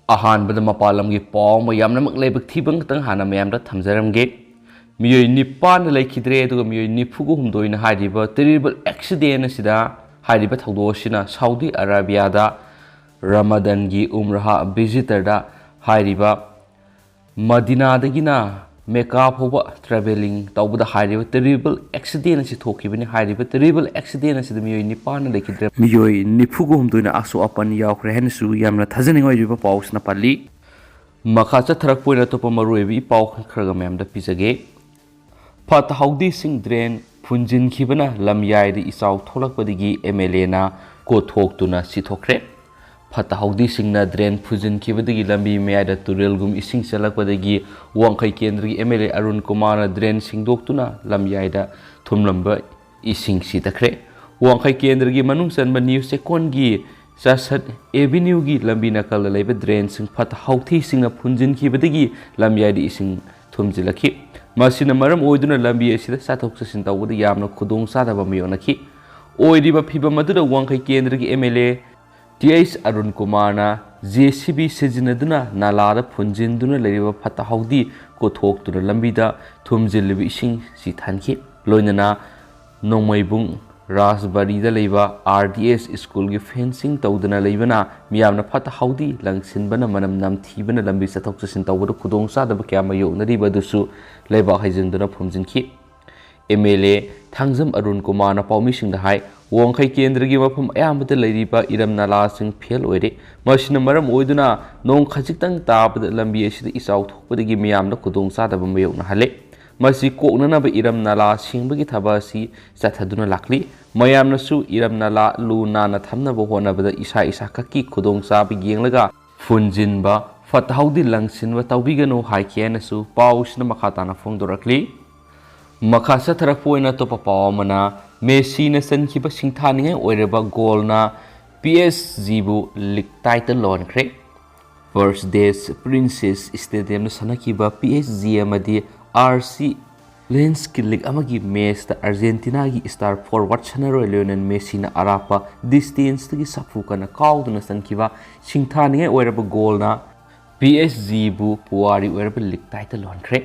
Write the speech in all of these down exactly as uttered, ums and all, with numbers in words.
ꯑꯍꯥꯟꯕꯗ ꯃꯄꯥꯟ ꯂꯝꯒꯤ ꯄꯥꯎ ꯑꯃ ꯌꯥꯝꯅꯃꯛ ꯂꯥꯏꯕꯛ ꯊꯤꯕ ꯈꯛꯇꯪ ꯍꯥꯟꯅ ꯃꯌꯥꯝꯗ ꯊꯝꯖꯔꯝꯒꯦ꯫ ꯃꯤꯑꯣꯏ ꯅꯤꯄꯥꯟꯅ ꯂꯩꯈꯤꯗ꯭ꯔꯦ, ꯑꯗꯨꯒ ꯃꯤꯑꯣꯏ ꯅꯤꯐꯨꯒ ꯍꯨꯝꯗꯣꯏꯅ ꯍꯥꯏꯔꯤꯕ terrible accident ꯑꯁꯤꯗ, ꯍꯥꯏꯔꯤꯕ ꯊꯧꯗꯣꯛ ꯑꯁꯤꯅ ꯁꯥꯎꯗꯤ ꯑꯔꯥꯕꯤꯌꯥꯗ ꯔꯃꯗꯟꯒꯤ ꯎꯝꯔꯥꯍ visitorꯗ ꯍꯥꯏꯔꯤꯕ ꯃꯗꯤꯅꯥꯗꯒꯤꯅ ꯃꯦꯀꯥ ꯐꯥꯎꯕ travelling ꯇꯧꯕꯗ ꯍꯥꯏꯔꯤꯕ terrible accident ꯑꯁꯤ ꯊꯣꯛꯈꯤꯕꯅꯤ꯫ ꯍꯥꯏꯔꯤꯕ terrible accident ꯑꯁꯤꯗ ꯃꯤꯑꯣꯏ ꯅꯤꯄꯥꯟꯅ ꯂꯩꯈꯤꯗ꯭ꯔꯦ, ꯃꯤꯑꯣꯏ ꯅꯤꯐꯨꯒ ꯍꯨꯝꯗꯣꯏꯅ ꯑꯁꯣꯛ ꯑꯄꯟ ꯌꯥꯎꯈ꯭ꯔꯦ ꯍꯥꯏꯅꯁꯨ ꯌꯥꯝꯅ ꯊꯥꯖꯅꯤꯡꯉꯥꯏ ꯑꯣꯏꯔꯤꯕ ꯄꯥꯎꯁꯤꯅ ꯄꯜꯂꯤ꯫ ꯃꯈꯥ ꯆꯠꯊꯔꯛꯄ ꯑꯣꯏꯅ ꯑꯇꯣꯞꯄ ꯃꯔꯨꯑꯣꯏꯕ ꯏ ꯄꯥꯎ ꯈꯔꯒ ꯃꯌꯥꯝꯗ ꯄꯤꯖꯒꯦ꯫ ꯐꯠꯇ ꯍꯥꯎꯗꯤꯁꯤꯡ drain ꯐꯨꯟꯖꯤꯟꯈꯤꯕꯅ ꯂꯝꯌꯥꯏꯗ ꯏꯆꯥꯎ ꯊꯣꯛꯂꯛꯄꯗꯒꯤ MLAꯅ ꯀꯣꯊꯣꯛꯇꯨꯅ ꯁꯤꯊꯣꯛꯈ꯭ꯔꯦ꯫ ꯐꯠꯇ ꯍꯥꯎꯗꯤꯁꯤꯡꯅ drain ꯐꯨꯖꯤꯟꯈꯤꯕꯗꯒꯤ ꯂꯝꯕꯤ ꯃꯌꯥꯏꯗ ꯇꯨꯔꯦꯜꯒꯨꯝ ꯏꯁꯤꯡ ꯆꯦꯜꯂꯛꯄꯗꯒꯤ ꯋꯥꯡꯈꯩ ꯀꯦꯟꯗ꯭ꯔꯒꯤ MLA ꯑꯔꯨꯟ ꯀꯨꯃꯥꯔꯅ drain ꯁꯦꯡꯗꯣꯛꯇꯨꯅ ꯂꯝꯌꯥꯏꯗ ꯊꯨꯝꯂꯝꯕ ꯏꯁꯤꯡ ꯁꯤꯊꯈ꯭ꯔꯦ꯫ ꯋꯥꯡꯈꯩ ꯀꯦꯟꯗ꯭ꯔꯒꯤ ꯃꯅꯨꯡ ꯆꯟꯕ ꯅ꯭ꯌꯨ ꯆꯦꯛꯀꯣꯟꯒꯤ ꯆꯥꯁꯠ Avenueꯒꯤ ꯂꯝꯕꯤ ꯅꯥꯀꯜꯗ ꯂꯩꯕ drainꯁꯤꯡ ꯐꯠꯇ ꯍꯥꯎꯊꯤꯁꯤꯡꯅ ꯐꯨꯟꯖꯤꯟꯈꯤꯕꯗꯒꯤ ꯂꯝꯌꯥꯏꯗ ꯏꯁꯤꯡ ꯊꯨꯝꯖꯤꯜꯂꯛꯈꯤ꯫ ꯃꯁꯤꯅ ꯃꯔꯝ ꯑꯣꯏꯗꯨꯅ ꯂꯝꯕꯤ ꯑꯁꯤꯗ ꯆꯠꯊꯣꯛ ꯆꯠꯁꯤꯟ ꯇꯧꯕꯗ ꯌꯥꯝꯅ ꯈꯨꯗꯣꯡꯆꯥꯗꯕ ꯃꯥꯌꯣꯛꯅꯈꯤ꯫ ꯑꯣꯏꯔꯤꯕ ꯐꯤꯚꯝ ꯑꯗꯨꯗ ꯋꯥꯡꯈꯩ ꯀꯦꯟꯗ꯭ꯔꯒꯤ MLA ꯇꯤ ꯑꯩꯆ ꯑꯔꯨꯟ ꯀꯨꯃꯥꯔꯅ JCB ꯁꯤꯖꯤꯟꯅꯗꯨꯅ ꯅꯥꯂꯥꯗ ꯐꯨꯟꯖꯤꯟꯗꯨꯅ ꯂꯩꯔꯤꯕ ꯐꯠꯇ ꯍꯥꯎꯗꯤ ꯀꯣꯊꯣꯛꯇꯨꯅ ꯂꯝꯕꯤꯗ ꯊꯨꯝꯖꯤꯜꯂꯤꯕ ꯏꯁꯤꯡ ꯆꯤꯊꯍꯟꯈꯤ꯫ ꯂꯣꯏꯅꯅ ꯅꯣꯡꯃꯩꯕꯨꯡ ꯔꯥꯖꯕꯥꯔꯤꯗ ꯂꯩꯕ RDS schoolꯒꯤ fencing ꯇꯧꯗꯅ ꯂꯩꯕꯅ ꯃꯤꯌꯥꯝꯅ ꯐꯠꯇ ꯍꯥꯎꯗꯤ ꯂꯪꯁꯤꯟꯕꯅ ꯃꯅꯝ ꯅꯝꯊꯤꯕꯅ ꯂꯝꯕꯤ ꯆꯠꯊꯣꯛ ꯆꯠꯁꯤꯟ ꯇꯧꯕꯗ ꯈꯨꯗꯣꯡꯆꯥꯗꯕ ꯀꯌꯥ ꯃꯥꯌꯣꯛꯅꯔꯤꯕ ꯑꯗꯨꯁꯨ ꯂꯩꯕꯥꯛ ꯍꯩꯖꯤꯟꯗꯨꯅ ꯐꯨꯝꯖꯤꯟꯈꯤ꯫ MLA ꯊꯥꯡꯖꯝ ꯑꯔꯨꯟ ꯀꯨꯃꯥꯔꯅ ꯄꯥꯎꯃꯤꯁꯤꯡꯗ ꯍꯥꯏ, ꯋꯥꯡꯈꯩ ꯀꯦꯟꯗ꯭ꯔꯒꯤ ꯃꯐꯝ ꯑꯌꯥꯝꯕꯗ ꯂꯩꯔꯤꯕ ꯏꯔꯝ ꯅꯥꯂꯥꯁꯤꯡ fail ꯑꯣꯏꯔꯦ꯫ ꯃꯁꯤꯅ ꯃꯔꯝ ꯑꯣꯏꯗꯨꯅ ꯅꯣꯡ ꯈꯖꯤꯛꯇꯪ ꯇꯥꯕꯗ ꯂꯝꯕꯤ ꯑꯁꯤꯗ ꯏꯆꯥꯎ ꯊꯣꯛꯄꯗꯒꯤ ꯃꯤꯌꯥꯝꯗ ꯈꯨꯗꯣꯡꯆꯥꯗꯕ ꯃꯥꯌꯣꯛꯅꯍꯜꯂꯦ꯫ ꯃꯁꯤ ꯀꯣꯛꯅꯅꯕ ꯏꯔꯝ ꯅꯥꯂꯥ ꯁꯦꯡꯕꯒꯤ ꯊꯕꯛ ꯑꯁꯤ ꯆꯠꯊꯗꯨꯅ ꯂꯥꯛꯂꯤ꯫ ꯃꯌꯥꯝꯅꯁꯨ ꯏꯔꯝ ꯅꯥꯂꯥ ꯂꯨ ꯅꯥꯟꯅ ꯊꯝꯅꯕ ꯍꯣꯠꯅꯕꯗ ꯏꯁꯥ ꯏꯁꯥ ꯈꯛꯀꯤ ꯈꯨꯗꯣꯡꯆꯥꯕ ꯌꯦꯡꯂꯒ ꯐꯨꯟꯖꯤꯟꯕ, ꯐꯠꯇ ꯍꯥꯎꯗꯤ ꯂꯪꯁꯤꯟꯕ ꯇꯧꯕꯤꯒꯅꯨ ꯍꯥꯏꯈꯤ ꯍꯥꯏꯅꯁꯨ ꯄꯥꯎꯁꯤꯅ ꯃꯈꯥ ꯇꯥꯅ ꯐꯣꯡꯗꯣꯔꯛꯂꯤ꯫ ꯃꯈꯥ ꯆꯠꯊꯔꯛꯄ ꯑꯣꯏꯅ ꯑꯇꯣꯞꯄ ꯄꯥꯎ ꯑꯃꯅ, ꯃꯦꯁꯤꯅ ꯆꯟꯈꯤꯕ ꯁꯤꯡꯊꯥꯅꯤꯡꯉꯥꯏ ꯑꯣꯏꯔꯕ goalꯅ PSGꯕꯨ league title ꯂꯧꯍꯟꯈ꯭ꯔꯦ꯫ Birthdays Princess Stadiumꯗ ꯁꯥꯟꯅꯈꯤꯕ PSG ꯑꯃꯗꯤ RC ꯂꯦꯟꯁꯀꯤ ꯂꯤꯛ ꯑꯃꯒꯤ ꯃꯦꯆꯇ ꯑꯥꯔꯖꯦꯟꯇꯤꯅꯥꯒꯤ ꯁ꯭ꯇꯥꯔ ꯐꯣꯔꯋꯥꯔꯗ ꯁꯥꯟꯅꯔꯣꯏ ꯂꯤꯑꯣꯅꯦꯜ ꯃꯦꯁꯤꯅ ꯑꯔꯥꯞꯄ ꯗꯤꯁꯇꯦꯟꯁꯇꯒꯤ ꯁꯥꯐꯨ ꯀꯟꯅ ꯀꯥꯎꯗꯨꯅ ꯆꯟꯈꯤꯕ ꯁꯤꯡꯊꯥꯅꯤꯡꯉꯥꯏ ꯑꯣꯏꯔꯕ ꯒꯣꯜꯅ ꯄꯤ ꯑꯦꯁ ꯖꯤꯕꯨ ꯄꯨꯋꯥꯔꯤ ꯑꯣꯏꯔꯕ ꯂꯤꯛ ꯇꯥꯏꯇꯜ ꯂꯧꯍꯟꯈ꯭ꯔꯦ꯫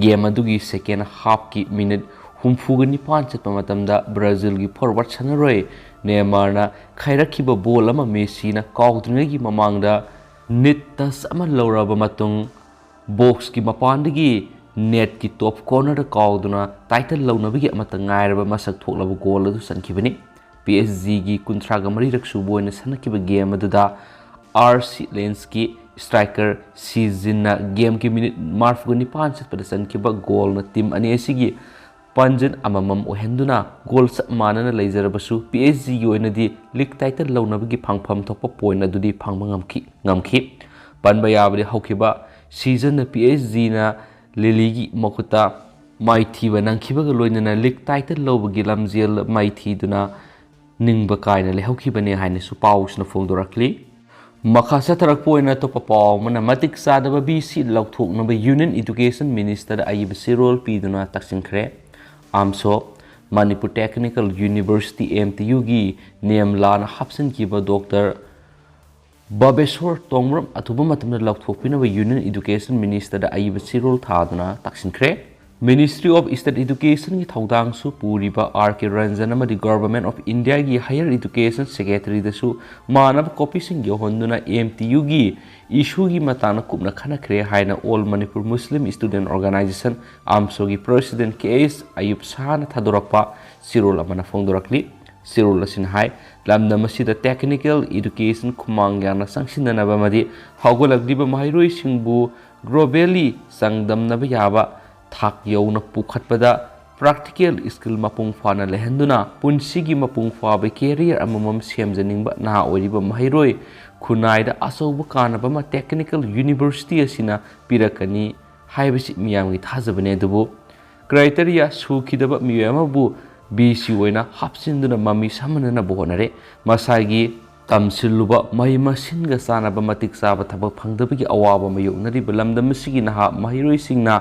ꯒꯦꯝ ꯑꯗꯨꯒꯤ ꯁꯦꯀꯦꯟ ꯍꯥꯐꯀꯤ ꯃꯤꯅꯤꯠ ꯍꯨꯝꯐꯨꯒ ꯅꯤꯄꯥꯟ ꯆꯠꯄ ꯃꯇꯝꯗ ꯕ꯭ꯔꯥꯖꯤꯜꯒꯤ ꯐꯣꯔꯋꯥꯔꯗ ꯁꯥꯟꯅꯔꯣꯏ ꯅꯦꯃꯥꯔꯅ ꯈꯥꯏꯔꯛꯈꯤꯕ ꯕꯣꯜ ꯑꯃ ꯃꯦꯁꯤꯅ ꯀꯥꯎꯗ꯭ꯔꯤꯉꯩꯒꯤ ꯃꯃꯥꯡꯗ ꯅꯤꯠ ꯇꯁ ꯑꯃ ꯂꯧꯔꯕ ꯃꯇꯨꯡ ꯕꯣꯛꯁꯀꯤ ꯃꯄꯥꯟꯗꯒꯤ ꯅꯦꯠꯀꯤ ꯇꯣꯞ ꯀꯣꯔꯅꯔꯗ ꯀꯥꯎꯗꯨꯅ ꯇꯥꯏꯇꯜ ꯂꯧꯅꯕꯒꯤ ꯑꯃꯠꯇ ꯉꯥꯏꯔꯕ ꯃꯁꯛ ꯊꯣꯛꯂꯕ ꯒꯣꯜ ꯑꯗꯨ ꯆꯟꯈꯤꯕꯅꯤ꯫ ꯄꯤ ꯑꯦꯁ ꯖꯤꯒꯤ ꯀꯨꯟꯊ꯭ꯔꯥꯒ ꯃꯔꯤꯔꯛ ꯁꯨꯕ ꯑꯣꯏꯅ ꯁꯥꯟꯅꯈꯤꯕ ꯒꯦꯝ ꯑꯗꯨꯗ ꯑꯥꯔ ꯁꯤ ꯂꯦꯟꯁꯀꯤ ꯁ꯭ꯇ꯭ꯔꯥꯏꯀꯔ ꯁꯤꯖꯤꯟꯅ ꯒꯦꯝꯒꯤ ꯃꯤꯅꯤꯠ ꯃꯔꯤꯐꯨꯒ ꯅꯤꯄꯥꯟ ꯆꯠꯄꯗ ꯆꯟꯈꯤꯕ ꯒꯣꯜꯅ ꯇꯤꯝ ꯑꯅꯤ ꯑꯁꯤꯒꯤ ꯄꯥꯟꯖꯤꯜ ꯑꯃꯃꯝ ꯑꯣꯏꯍꯟꯗꯨꯅ ꯒꯣꯜ ꯆꯞ ꯃꯥꯟꯅꯅ ꯂꯩꯖꯔꯕꯁꯨ, ꯄꯤ ꯑꯦꯁ ꯖꯤꯒꯤ ꯑꯣꯏꯅꯗꯤ ꯂꯤꯛ ꯇꯥꯏꯇꯜ ꯂꯧꯅꯕꯒꯤ ꯐꯪꯐꯝ ꯊꯣꯛꯄ ꯄꯣꯏꯟ ꯑꯗꯨꯗꯤ ꯐꯪꯕ ꯉꯝꯈꯤ ꯉꯝꯈꯤ꯫ ꯄꯟꯕ ꯌꯥꯕꯗꯤ, ꯍꯧꯈꯤꯕ ꯁꯤꯖꯟꯗ ꯄꯤ ꯑꯦꯁ ꯖꯤꯅ ꯂꯤꯂꯤꯒꯤ ꯃꯈꯨꯠꯇ ꯃꯥꯏꯊꯤꯕ ꯅꯪꯈꯤꯕꯒ ꯂꯣꯏꯅꯅ ꯂꯤꯛ ꯇꯥꯏꯇꯜ ꯂꯧꯕꯒꯤ ꯂꯝꯖꯦꯜ ꯃꯥꯏꯊꯤꯗꯨꯅ ꯅꯤꯡꯕ ꯀꯥꯏꯅ ꯂꯩꯍꯧꯈꯤꯕꯅꯤ ꯍꯥꯏꯅꯁꯨ ꯄꯥꯎꯁꯤꯅ ꯐꯣꯡꯗꯣꯔꯛꯂꯤ꯫ ꯃꯈꯥ ꯆꯠꯊꯔꯛꯄ ꯑꯣꯏꯅ ꯑꯇꯣꯞꯄ ꯄꯥꯎ ꯑꯃꯅ, ꯃꯇꯤꯛ ꯆꯥꯗꯕ ꯕꯤ ꯁꯤ ꯂꯧꯊꯣꯛꯅꯕ ꯌꯨꯅꯤꯌꯟ ꯏꯗꯨꯀꯦꯁꯟ ꯃꯤꯅꯤꯁꯇꯔꯗ ꯑꯏꯕ ꯆꯦꯔꯣꯜ ꯄꯤꯗꯨꯅ ꯇꯛꯁꯤꯟꯈ꯭ꯔꯦ꯫ ꯑꯥꯝꯁꯣ, Manipur technical university, M T ꯌꯨꯒꯤ ꯅꯤꯌꯝ ꯂꯥꯟꯅ ꯍꯥꯞꯆꯤꯟꯈꯤꯕ ꯗꯣꯛꯇꯔ ꯕꯥꯕꯦꯁꯣꯔ ꯇꯣꯡꯕ꯭ꯔꯝ ꯑꯊꯨꯕ ꯃꯇꯝꯗ ꯂꯧꯊꯣꯛꯄꯤꯅꯕ ꯌꯨꯅꯤꯌꯟ ꯏꯗꯨꯀꯦꯁꯟ ꯃꯤꯅꯤꯁꯇꯔꯗ ꯑꯏꯕ ꯆꯦꯔꯣꯜ ꯊꯥꯗꯨꯅ ꯇꯛꯁꯤꯟꯈ꯭ꯔꯦ꯫ ꯃꯤꯅꯤꯁꯇ꯭ꯔꯤ ꯑꯣꯐ ꯁ꯭ꯇꯦꯠ ꯏꯗꯨꯀꯦꯁꯟꯒꯤ ꯊꯧꯗꯥꯡꯁꯨ ꯄꯨꯔꯤꯕ ꯑꯥꯔ ꯀꯦ ꯔꯟꯖꯟ ꯑꯃꯗꯤ ꯒꯚꯔꯟꯃꯦꯟꯠ ꯑꯣꯐ ꯏꯟꯗꯤꯌꯥꯒꯤ ꯍꯥꯌꯔ ꯏꯗꯨꯀꯦꯁꯟ ꯁꯦꯀ꯭ꯔꯦꯇꯔꯤꯗꯁꯨ ꯃꯥꯟꯅꯕ ꯀꯣꯄꯤꯁꯤꯡ ꯌꯧꯍꯟꯗꯨꯅ ꯑꯦꯝ ꯇꯤ ꯌꯨꯒꯤ ꯏꯁꯨꯒꯤ ꯃꯇꯥꯡꯗ ꯀꯨꯞꯅ ꯈꯟꯅꯈ꯭ꯔꯦ ꯍꯥꯏꯅ ꯑꯣꯜ ꯃꯅꯤꯄꯨꯔ ꯃꯨꯁꯂꯤꯝ ꯁ꯭ꯇꯨꯗꯦꯟꯠ ꯑꯣꯔꯒꯅꯥꯏꯖꯦꯁꯟ, ꯑꯥꯝꯁꯣꯒꯤ ꯄ꯭ꯔꯁꯤꯗꯦꯟꯠ ꯀꯦ ꯑꯦꯁ ꯑꯌꯨꯕ ꯁꯍꯥꯅ ꯊꯥꯗꯣꯔꯛꯄ ꯆꯦꯔꯣꯜ ꯑꯃꯅ ꯐꯣꯡꯗꯣꯔꯛꯂꯤ꯫ ꯆꯦꯔꯣꯜ ꯑꯁꯤꯅ ꯍꯥꯏ, ꯂꯝꯗꯝ ꯑꯁꯤꯗ ꯇꯦꯛꯅꯤꯀꯦꯜ ꯏꯗꯨꯀꯦꯁꯟ ꯈꯨꯃꯥꯡ ꯌꯥꯡꯅ ꯆꯪꯁꯤꯟꯅꯅꯕ ꯑꯃꯗꯤ ꯍꯧꯒꯠꯂꯛꯂꯤꯕ ꯃꯍꯩꯔꯣꯏꯁꯤꯡꯕꯨ ꯒ꯭ꯂꯣꯕꯦꯜꯂꯤ ꯆꯥꯡꯗꯝꯅꯕ ꯌꯥꯕ ꯊꯥꯛ ꯌꯧꯅ ꯄꯨꯈꯠꯄꯗ ꯄ꯭ꯔꯥꯛꯇꯤꯀꯦꯜ ꯁ꯭ꯀꯤꯜ ꯃꯄꯨꯡ ꯐꯥꯅ ꯂꯩꯍꯟꯗꯨꯅ ꯄꯨꯟꯁꯤꯒꯤ ꯃꯄꯨꯡ ꯐꯥꯕ ꯀꯦꯔꯤꯌꯔ ꯑꯃꯃꯝ ꯁꯦꯝꯖꯅꯤꯡꯕ ꯅꯍꯥ ꯑꯣꯏꯔꯤꯕ ꯃꯍꯩꯔꯣꯏ ꯈꯨꯟꯅꯥꯏꯗ ꯑꯆꯧꯕ ꯀꯥꯟꯅꯕ ꯑꯃ ꯇꯦꯛꯅꯤꯀꯦꯜ ꯌꯨꯅꯤꯚꯔꯁꯤꯇꯤ ꯑꯁꯤꯅ ꯄꯤꯔꯛꯀꯅꯤ ꯍꯥꯏꯕꯁꯤ ꯃꯤꯌꯥꯝꯒꯤ ꯊꯥꯖꯕꯅꯤ꯫ ꯑꯗꯨꯕꯨ ꯀ꯭ꯔꯥꯏꯇꯦꯔꯤꯌꯥ ꯁꯨꯈꯤꯗꯕ ꯃꯤꯑꯣꯏ ꯑꯃꯕꯨ ꯕꯤ ꯁꯤ ꯑꯣꯏꯅ ꯍꯥꯞꯆꯤꯟꯗꯨꯅ ꯃꯃꯤ ꯁꯥꯃꯟꯅꯅꯕ ꯍꯣꯠꯅꯔꯦ꯫ ꯃꯁꯥꯒꯤ ꯇꯝꯁꯤꯜꯂꯨꯕ ꯃꯍꯩ ꯃꯁꯤꯡꯒ ꯆꯥꯟꯅꯕ ꯃꯇꯤꯛ ꯆꯥꯕ ꯊꯕꯛ ꯐꯪꯗꯕꯒꯤ ꯑꯋꯥꯕ ꯃꯥꯌꯣꯛꯅꯔꯤꯕ ꯂꯝꯗꯝ ꯑꯁꯤꯒꯤ ꯅꯍꯥ ꯃꯍꯩꯔꯣꯏꯁꯤꯡꯅ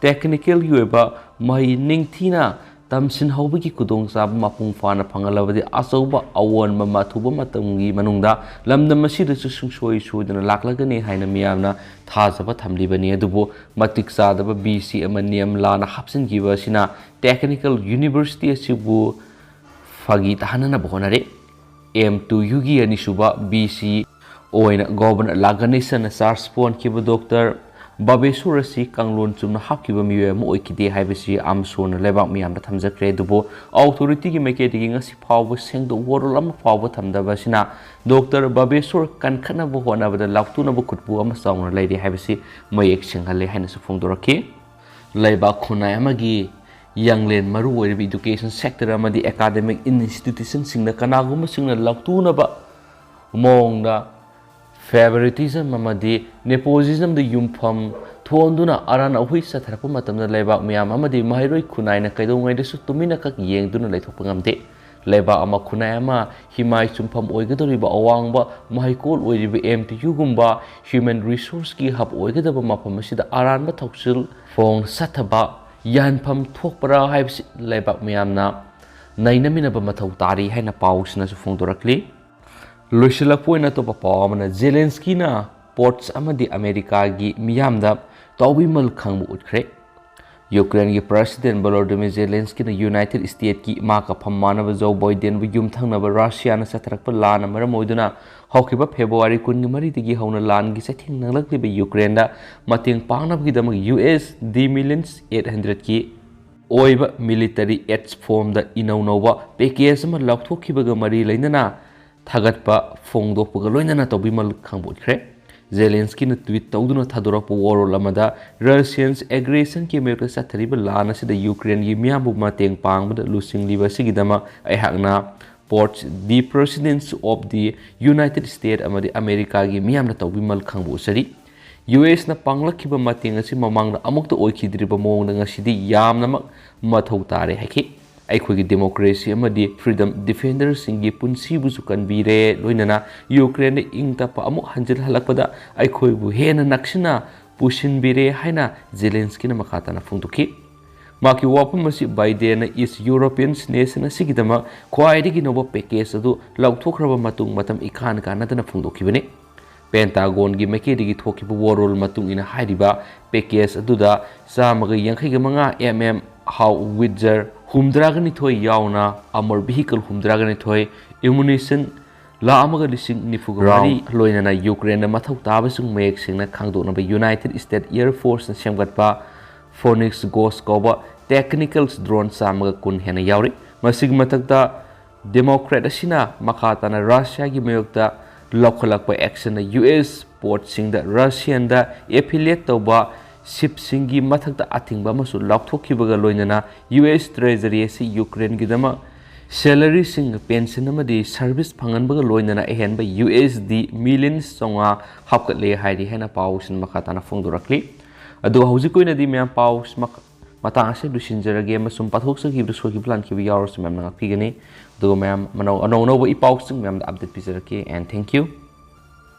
ꯇꯦꯛꯅꯤꯀꯦꯜꯒꯤ ꯑꯣꯏꯕ ꯃꯍꯩ ꯅꯤꯡꯊꯤꯅ ꯇꯝꯁꯤꯟꯍꯧꯕꯒꯤ ꯈꯨꯗꯣꯡꯆꯥꯕ ꯃꯄꯨꯡ ꯐꯥꯅ ꯐꯪꯍꯜꯂꯕꯗꯤ ꯑꯆꯧꯕ ꯑꯑꯣꯟꯕ ꯑꯃ ꯑꯊꯨꯕ ꯃꯇꯝꯒꯤ ꯃꯅꯨꯡꯗ ꯂꯝꯗꯝ ꯑꯁꯤꯗꯁꯨ ꯁꯨꯡꯁꯣꯏ ꯁꯣꯏꯗꯅ ꯂꯥꯛꯂꯒꯅꯤ ꯍꯥꯏꯅ ꯃꯤꯌꯥꯝꯅ ꯊꯥꯖꯕ ꯊꯝꯂꯤꯕꯅꯤ꯫ ꯑꯗꯨꯕꯨ ꯃꯇꯤꯛ ꯆꯥꯗꯕ ꯕꯤ ꯁꯤ ꯑꯃ ꯅꯤꯌꯝ ꯂꯥꯟꯅ ꯍꯥꯞꯆꯤꯟꯈꯤꯕ ꯑꯁꯤꯅ ꯇꯦꯛꯅꯤꯀꯦꯜ ꯌꯨꯅꯤꯚꯔꯁꯤꯇꯤ ꯑꯁꯤꯕꯨ ꯐꯥꯒꯤ ꯇꯥꯍꯟꯅꯅꯕ ꯍꯣꯠꯅꯔꯤ꯫ ꯑꯦꯝ ꯇꯨ ꯌꯨꯒꯤ ꯑꯅꯤꯁꯨꯕ ꯕꯤ ꯁꯤ ꯑꯣꯏꯅ ꯒꯣꯕꯔꯅꯔ ꯂꯥꯒꯅꯤꯁꯟꯅ ꯆꯥꯔꯖ ꯄꯣꯟꯈꯤꯕ ꯗꯣꯛꯇꯔ ꯕꯥꯕꯦꯁꯣꯔ ꯑꯁꯤ ꯀꯥꯡꯂꯣꯟ ꯆꯨꯝꯅ ꯍꯥꯞꯈꯤꯕ ꯃꯤꯑꯣꯏ ꯑꯃ ꯑꯣꯏꯈꯤꯗꯦ ꯍꯥꯏꯕꯁꯤ ꯑꯥꯝꯁꯣꯅ ꯂꯩꯕꯥꯛ ꯃꯤꯌꯥꯝꯗ ꯊꯝꯖꯈ꯭ꯔꯦ꯫ ꯑꯗꯨꯕꯨ ꯑꯣꯊꯣꯔꯤꯇꯤꯒꯤ ꯃꯥꯏꯀꯩꯗꯒꯤ ꯉꯁꯤ ꯐꯥꯎꯕ ꯁꯦꯡꯗꯣꯛ ꯋꯥꯔꯣꯜ ꯑꯃ ꯐꯥꯎꯕ ꯊꯝꯗꯕ ꯑꯁꯤꯅ ꯗꯣꯛꯇꯔ ꯕꯥꯕꯦꯁꯣꯔ ꯀꯟꯈꯠꯅꯕ ꯍꯣꯠꯅꯕꯗ ꯂꯥꯎꯊꯣꯛꯅꯕ ꯈꯨꯠꯄꯨ ꯑꯃ ꯆꯥꯎꯅ ꯂꯩꯔꯤ ꯍꯥꯏꯕꯁꯤ ꯃꯌꯦꯛ ꯁꯦꯡꯍꯜꯂꯦ ꯍꯥꯏꯅꯁꯨ ꯐꯣꯡꯗꯣꯔꯛꯈꯤ꯫ ꯂꯩꯕꯥꯛ ꯈꯨꯟꯅꯥꯏ ꯑꯃꯒꯤ ꯌꯥꯡꯂꯦꯟ ꯃꯔꯨ ꯑꯣꯏꯔꯤꯕ education sector ꯑꯃꯗꯤ academic institutionꯁꯤꯡꯗ ꯀꯅꯥꯒꯨꯝꯕꯁꯤꯡꯅ ꯂꯥꯎꯊꯣꯛꯅꯕ ꯃꯑꯣꯡꯗ favoritism ꯑꯃꯗꯤ nepotismꯗ ꯌꯨꯝꯐꯝ ꯊꯣꯟꯗꯨꯅ ꯑꯔꯥꯟ ꯑꯍꯨꯏ ꯆꯠꯊꯔꯛꯄ ꯃꯇꯝꯗ ꯂꯩꯕꯥꯛ ꯃꯤꯌꯥꯝ ꯑꯃꯗꯤ ꯃꯍꯩꯔꯣꯏ ꯈꯨꯟꯅꯥꯏꯅ ꯀꯩꯗꯧꯉꯩꯗꯁꯨ ꯇꯨꯃꯤꯟꯅ ꯀꯛ ꯌꯦꯡꯗꯨꯅ ꯂꯩꯊꯣꯛꯄ ꯉꯝꯗꯦ꯫ ꯂꯩꯕꯥꯛ ꯑꯃ, ꯈꯨꯟꯅꯥꯏ ꯑꯃ ꯍꯤꯃꯥꯏ ꯆꯨꯝꯐꯝ ꯑꯣꯏꯒꯗꯧꯔꯤꯕ ꯑꯋꯥꯡꯕ ꯃꯍꯩꯀꯣꯜ ꯑꯣꯏꯔꯤꯕ ꯑꯦꯝ ꯇꯤ ꯌꯨꯒꯨꯝꯕ human resourceꯀꯤ hub ꯑꯣꯏꯒꯗꯕ ꯃꯐꯝ ꯑꯁꯤꯗ ꯑꯔꯥꯟꯕ ꯊꯧꯁꯤꯜ ꯐꯣꯡ ꯆꯠꯊꯕ ꯌꯥꯍꯟꯐꯝ ꯊꯣꯛꯄ꯭ꯔꯥ ꯍꯥꯏꯕꯁꯤ ꯂꯩꯕꯥꯛ ꯃꯤꯌꯥꯝꯅ ꯅꯩꯅꯃꯤꯟꯅꯕ ꯃꯊꯧ ꯇꯥꯔꯤ ꯍꯥꯏꯅ ꯄꯥꯎꯁꯤꯅꯁꯨ ꯐꯣꯡꯗꯣꯔꯛꯂꯤ꯫ ꯂꯣꯏꯁꯤꯜꯂꯛꯄ ꯑꯣꯏꯅ ꯑꯇꯣꯞꯄ ꯄꯥꯎ ꯑꯃꯅ, ꯖꯦꯂꯦꯟꯁꯀꯤꯅ ꯄꯣꯔꯠꯁ ꯑꯃꯗꯤ ꯑꯃꯦꯔꯤꯀꯥꯒꯤ ꯃꯤꯌꯥꯝꯗ ꯇꯥꯎꯕꯤꯃꯜ ꯈꯪꯕ ꯎꯠꯈ꯭ꯔꯦ꯫ ꯌꯨꯀ꯭ꯔꯦꯟꯒꯤ ꯄ꯭ꯔꯦꯁꯤꯗꯦꯟ ꯚꯣꯂꯣꯗꯤꯃꯤꯔ ꯖꯦꯂꯦꯟꯁꯀꯤꯅ ꯌꯨꯅꯥꯏꯇꯦꯗ ꯁ꯭ꯇꯦꯠꯀꯤ ꯏꯃꯥ ꯀꯐꯝ ꯃꯥꯟꯅꯕ ꯖꯣ ꯕꯥꯏꯗꯦꯟꯕꯨ ꯌꯨꯝꯊꯪꯅꯕ ꯔꯁꯤꯌꯥꯅ ꯆꯠꯊꯔꯛꯄ ꯂꯥꯟꯅ ꯃꯔꯝ ꯑꯣꯏꯗꯨꯅ ꯍꯧꯈꯤꯕ ꯐꯦꯕ꯭ꯔꯨꯋꯥꯔꯤ ꯀꯨꯟꯒ ꯃꯔꯤꯗꯒꯤ ꯍꯧꯅ ꯂꯥꯟꯒꯤ ꯆꯩꯊꯦꯡ ꯅꯪꯂꯛꯂꯤꯕ ꯌꯨꯀ꯭ꯔꯦꯟꯗ ꯃꯇꯦꯡ ꯄꯥꯡꯅꯕꯒꯤꯗꯃꯛ U S D millions eight ꯍꯟꯗ꯭ꯔꯦꯗꯀꯤ ꯑꯣꯏꯕ ꯃꯤꯂꯤꯇꯔꯤ ꯑꯦꯗꯁ ꯐꯣꯝꯗ ꯏꯅꯧ ꯅꯧꯕ ꯄꯦꯀꯦꯖ ꯑꯃ ꯂꯥꯎꯊꯣꯛꯈꯤꯕꯒ ꯃꯔꯤ ꯂꯩꯅꯅ ꯊꯥꯒꯠꯄ ꯐꯣꯡꯗꯣꯛꯄꯒ ꯂꯣꯏꯅꯅ ꯇꯧꯕꯤꯃꯜ ꯈꯪꯕ ꯎꯠꯈ꯭ꯔꯦ꯫ ꯖꯦꯂꯦꯟꯁꯀꯤꯅ ꯇ꯭ꯋꯤꯠ ꯇꯧꯗꯨꯅ ꯊꯥꯗꯣꯔꯛꯄ ꯋꯥꯔꯣꯜ ꯑꯃꯗ, ꯔꯁꯤꯌꯟꯁ ꯑꯦꯒ꯭ꯔꯦꯁꯟꯒꯤ ꯃꯥꯌꯣꯛꯇ ꯆꯠꯊꯔꯤꯕ ꯂꯥꯟ ꯑꯁꯤꯗ ꯌꯨꯀ꯭ꯔꯦꯟꯒꯤ ꯃꯤꯌꯥꯝꯕꯨ ꯃꯇꯦꯡ ꯄꯥꯡꯕꯗ ꯂꯨꯆꯤꯡꯂꯤꯕ ꯑꯁꯤꯒꯤꯗꯃꯛ ꯑꯩꯍꯥꯛꯅ ꯄꯣꯔꯠꯁ the presidents of the United State ꯑꯃꯗꯤ ꯑꯃꯦꯔꯤꯀꯥꯒꯤ ꯃꯤꯌꯥꯝꯅ ꯇꯧꯕꯤꯃꯜ ꯈꯪꯕ ꯎꯠꯆꯔꯤ꯫ ꯌꯨ ꯑꯦꯁꯅ ꯄꯥꯡꯂꯛꯈꯤꯕ ꯃꯇꯦꯡ ꯑꯁꯤ ꯃꯃꯥꯡꯗ ꯑꯃꯨꯛꯇ ꯑꯣꯏꯈꯤꯗ꯭ꯔꯤꯕ ꯃꯑꯣꯡꯗ ꯉꯁꯤꯗꯤ ꯌꯥꯝꯅꯃꯛ ꯃꯊꯧ ꯇꯥꯔꯦ ꯍꯥꯏꯈꯤ꯫ ꯑꯩꯈꯣꯏꯒꯤ ꯗꯦꯃꯣꯀ꯭ꯔꯦꯁꯤ ꯑꯃꯗꯤ ꯐ꯭ꯔꯤꯗꯝ ꯗꯤꯐꯦꯟꯗꯔꯁꯤꯡꯒꯤ ꯄꯨꯟꯁꯤꯕꯨꯁꯨ ꯀꯟꯕꯤꯔꯦ, ꯂꯣꯏꯅꯅ ꯌꯨꯀ꯭ꯔꯦꯟꯗ ꯏꯪ ꯇꯞꯄ ꯑꯃꯨꯛ ꯍꯟꯖꯤꯜꯍꯜꯂꯛꯄꯗ ꯑꯩꯈꯣꯏꯕꯨ ꯍꯦꯟꯅ ꯅꯛꯁꯤꯟꯅ ꯄꯨꯁꯤꯟꯕꯤꯔꯦ ꯍꯥꯏꯅ ꯖꯦꯂꯦꯟꯁꯀꯤꯅ ꯃꯈꯥ ꯇꯥꯅ ꯐꯣꯡꯗꯣꯛꯈꯤ꯫ ꯃꯍꯥꯛꯀꯤ ꯋꯥꯐꯝ ꯑꯁꯤ ꯕꯥꯏꯗꯦꯟꯅ East European nation ꯑꯁꯤꯒꯤꯗꯃꯛ ꯈ꯭ꯋꯥꯏꯗꯒꯤ ꯅꯧꯕ package ꯑꯗꯨ ꯂꯥꯎꯊꯣꯛꯈ꯭ꯔꯕ ꯃꯇꯨꯡ ꯃꯇꯝ ꯏꯀꯥꯟ ꯀꯥꯟꯅꯗꯅ ꯐꯣꯡꯗꯣꯛꯈꯤꯕꯅꯤ꯫ ꯄꯦꯟꯇꯥꯒꯣꯟꯒꯤ ꯃꯥꯏꯀꯩꯗꯒꯤ ꯊꯣꯛꯈꯤꯕ ꯋꯥꯔꯣꯜ ꯃꯇꯨꯡ ꯏꯟꯅ ꯍꯥꯏꯔꯤꯕ package ꯑꯗꯨꯗ ꯆꯥꯝꯃꯒ ꯌꯥꯡꯈꯩꯒ ꯃꯉꯥ M M howitzer ꯍꯨꯝꯗ꯭ꯔꯥꯒ ꯅꯤꯊꯣꯏ ꯌꯥꯎꯅ armor vehicle ꯍꯨꯝꯗ꯭ꯔꯥꯒ ꯅꯤꯊꯣꯏ, ammunition ꯂꯥꯈ ꯑꯃꯒ ꯂꯤꯁꯤꯡ ꯅꯤꯐꯨꯒ ꯃꯔꯤ ꯂꯣꯏꯅꯅ ꯌꯨꯀ꯭ꯔꯦꯟꯗ ꯃꯊꯧ ꯇꯥꯕꯁꯤꯡ ꯃꯌꯦꯛ ꯁꯦꯡꯅ ꯈꯪꯗꯣꯛꯅꯕ United States Air Forceꯅ ꯁꯦꯝꯒꯠꯄ Phoenix Ghost ꯀꯧꯕ technical drone ꯆꯥꯝꯃꯒ ꯀꯨꯟ ꯍꯦꯟꯅ ꯌꯥꯎꯔꯤ꯫ ꯃꯁꯤꯒꯤ ꯃꯊꯛꯇ Democrat ꯑꯁꯤꯅ ꯃꯈꯥ ꯇꯥꯅ ꯔꯁꯤꯌꯥꯒꯤ ꯃꯥꯌꯣꯛꯇ ꯂꯧꯈꯠꯂꯛꯄ actionꯅ U S portꯁꯤꯡꯗ ꯔꯁꯤꯌꯥꯟꯗ affiliate ꯇꯧꯕ shipꯁꯤꯡꯒꯤ ꯃꯊꯛꯇ ꯑꯊꯤꯡꯕ ꯑꯃꯁꯨ ꯂꯥꯎꯊꯣꯛꯈꯤꯕꯒ ꯂꯣꯏꯅꯅ U S Treasury ꯑꯁꯤ ꯌꯨꯀ꯭ꯔꯦꯟꯒꯤꯗꯃꯛ salaryꯁꯤꯡ, pension ꯑꯃꯗꯤ service ꯐꯪꯍꯟꯕꯒ ꯂꯣꯏꯅꯅ ꯑꯍꯦꯟꯕ U S D million ꯆꯥꯝꯃꯉꯥ ꯍꯥꯞꯀꯠꯂꯦ ꯍꯥꯏꯔꯤ ꯍꯥꯏꯅ ꯄꯥꯎꯁꯤꯡ ꯃꯈꯥ ꯇꯥꯅ ꯐꯣꯡꯗꯣꯔꯛꯂꯤ꯫ ꯑꯗꯨꯒ ꯍꯧꯖꯤꯛꯀꯤ ꯑꯣꯏꯅꯗꯤ ꯃꯌꯥꯝ ꯄꯥꯎ ꯃꯈ-, ꯃꯇꯥꯡ ꯑꯁꯤꯗ ꯂꯣꯏꯁꯤꯟꯖꯔꯒꯦ, ꯑꯃꯁꯨꯡ ꯄꯥꯊꯣꯛꯆꯈꯤꯕꯗ ꯁꯣꯏꯈꯤꯕ ꯂꯥꯟꯈꯤꯕ ꯌꯥꯎꯔꯁꯨ ꯃꯌꯥꯝꯅ ꯉꯥꯛꯄꯤꯒꯅꯤ꯫ ꯑꯗꯨꯒ ꯃꯌꯥꯝ ꯃꯅꯧ-, ꯑꯅꯧ ꯑꯅꯧꯕ ꯏ ꯄꯥꯎꯁꯤꯡ ꯃꯌꯥꯝꯗ update ꯄꯤꯖꯔꯛꯀꯦ, and thank you꯫